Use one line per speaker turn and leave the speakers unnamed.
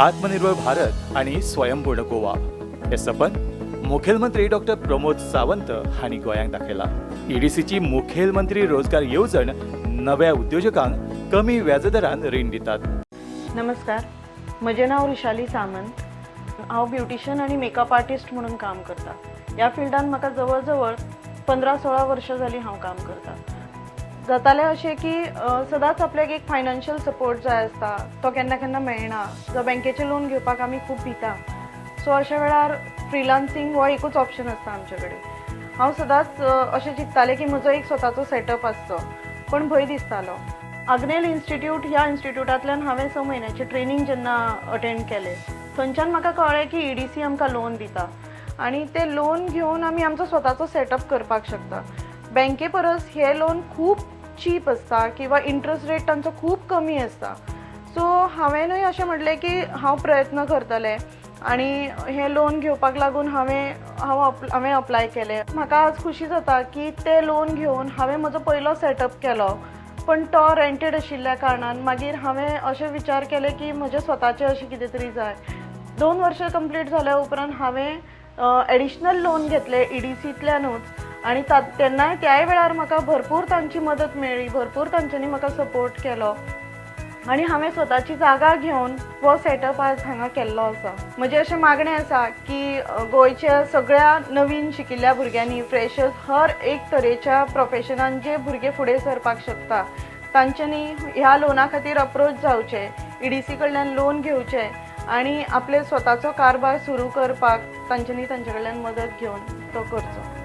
आत्मनिर्भर भारत आनी स्वयंपूर्ण गोवा हे सपन मुखेलमंत्री डॉक्टर प्रमोद सावंत हांणी गोंयांक दाखयला. ईडीसीची मुखेलमंत्री रोजगार येवजण नव्या उद्योजकांक कमी व्याजदरान रीण दितात.
नमस्कार, म्हजें नांव ऋषाली सामंत. हांव ब्युटिशन आनी मेकअप आर्टिस्ट म्हणून काम करता. ह्या फिल्डान म्हाका जवळ जवळ 15-16 वर्सां जालीं हांव काम करता. जातालें अशें की सदांच आपल्याक एक फायनान्शियल सपोर्ट जाय आसता, तो केन्ना केन्ना मेळना. जो बँकेचें लोन घेवपाक आमी खूब भिता. सो अशा वेळार फ्रिलान्सींग हो एकूच ऑप्शन आसता आमचे कडेन. हांव सदांच अशें चिंत्तालें की म्हजो एक स्वताचो सेटअप आसचो, पूण भंय दिसतालो. आग्नेल इन्स्टिट्यूट ह्या इन्स्टिट्यूटांतल्यान हांवें 6 म्हयन्याचें ट्रेनींग जेन्ना अटेंड केलें, थंयच्यान म्हाका कळ्ळें की ईडीसी आमकां लोन दिता आनी तें लोन घेवन आमी आमचो स्वताचो सेटअप करपाक शकता. बँके परस हें लोन खूब चीप आसता किंवा इंट्रस्ट रेट तांचो खूब कमी आसता. सो हांवेंनूय अशें म्हटलें की हांव प्रयत्न करतलें आनी हें लोन घेवपाक लागून हांवें अप्लाय केलें. म्हाका आज खुशी जाता की तें लोन घेवन हांवें म्हजो पयलो सेटअप केलो, पण तो रेंटेड आशिल्ल्या कारणान मागीर हांवें अशें विचार केले की म्हजें स्वताचें अशें कितें तरी जाय. 2 वर्सां कंप्लीट जाल्या उपरांत हांवें एडिशनल लोन घेतलें ईडीसींतल्यानूच आनी तेन्नाय त्याय वेळार म्हाका भरपूर तांची मदत मेळ्ळी. भरपूर तांच्यांनी म्हाका सपोर्ट केलो आनी हांवें स्वताची जागा घेवन हो सेटअप आज हांगा केल्लो आसा. म्हजें अशें मागणें आसा की गोंयच्या सगळ्या नवीन शिकिल्ल्या भुरग्यांनी, फ्रेशर्स, हर एक तरेच्या प्रोफेशनान जे भुरगे फुडें सरपाक शकता, तांच्यांनी ह्या लोना खातीर अप्रोच जावचें, ईडीसी कडल्यान लोन घेवचें आनी आपले स्वताचो कारभार सुरू करपाक तांच्यांनी तांचे कडल्यान मदत घेवन तो करचो.